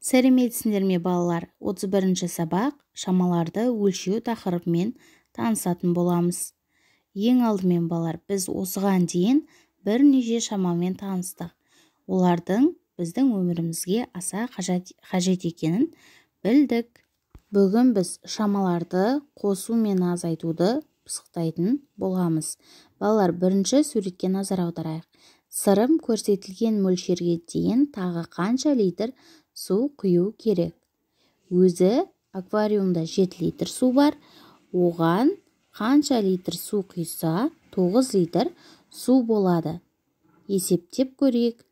Сәлеметсіңдер ме, балалар? 31 сабақ шамаларды өлшеу тақырыбымен танысатын боламыз. Ең алдымен, балалар, біз осыған дейін бірнеше шамамен таныстық. Олардың біздің өмірімізге аса қажет екенін білдік. Бүгін біз шамаларды қосу мен азайтуды пысықтайтын боламыз. Балалар, бірінші суретке назар аударайық. Сырым көрсетілген мөлшерге дейін тағы қанша литр су құю керек? Өзі аквариумда 7 литр су бар. Оған қанша литр су құйса, 9 литр су болады. Есептеп көрейік.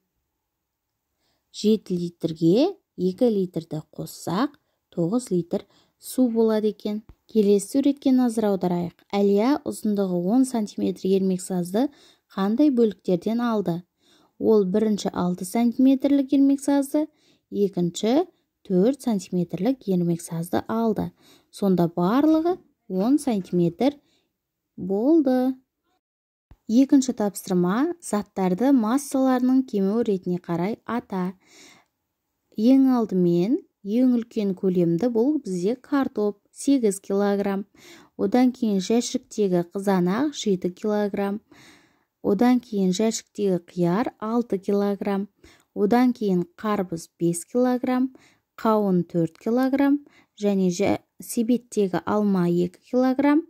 7 литрге 2 литрді қоссақ, 9 литр су болады екен. Келесі суретке назар аударайық. Әлия ұзындығы 10 сантиметр ермексазды қандай бөліктерден алды? Ол бірінші 6 сантиметрлік ермексазды, екінші 4 сантиметрлік ермексазды алды. Сонда барлығы 10 сантиметр болды. Екінші тапсырма: заттарды массаларының кемеу ретіне қарай ата. Ең алдымен ең үлкен көлемді бұл бізде картоп 8 килограмм. Одан кейін жәшіктегі қызанақ 7 килограмм. Одан кейін жәшіктегі қияр 6 килограмм. Одан кейін қарбыз 5 килограмм, қауын 4 килограмм және себеттегі алма 2 килограмм.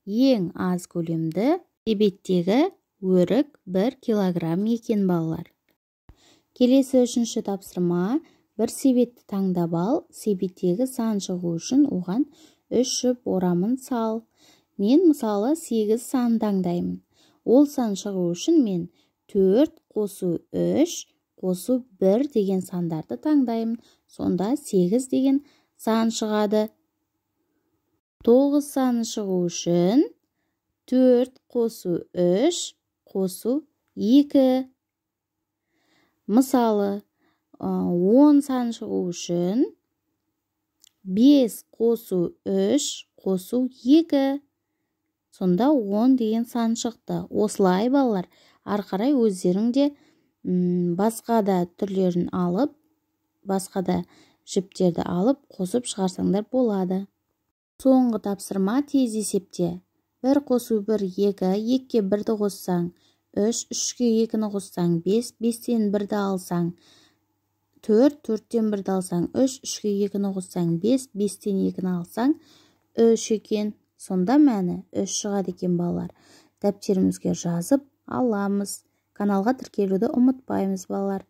Ең аз көлемді себеттегі өрік 1 килограмм екен, балалар. Келесі үшінші тапсырма: бір себетті таңдап ал, себеттегі сан шығу үшін оған 3 жұп орамын сал. Мен мысалы 8 сан таңдаймын. Ол сан шығу үшін мен 4 қосу 3 қосу 1 деген сандарды таңдаймын. Сонда 8 деген сан шығады. 9 саны шығу үшін 4 қосу 3 қосу 2. Мысалы, 10 сан шығу үшін 5 қосу 3 қосу 2. Сонда 10 деген сан шықты. Осылай, балалар, ары қарай өздерің де басқа да түрлерін алып, басқа да жіптерді алып қосып шығарсаңдар болады. Соңғы тапсырма: тез есепте. 1 қосу 1 2, 2-ге 1-ді қоссаң 3, 3-ге 2-ні қоссаң 5, 5-тен 1-ді алсаң 4, 4-тен 1-ді алсаң 3, 3-ге 2-ні қоссаң 5, 5-тен 2-ні алсаң 3 екен. Сонда мәні 3 шығады екен, балалар. Дәптерімізге жазып аламыз. Каналға тіркелуді ұмытпаймыз, балалар.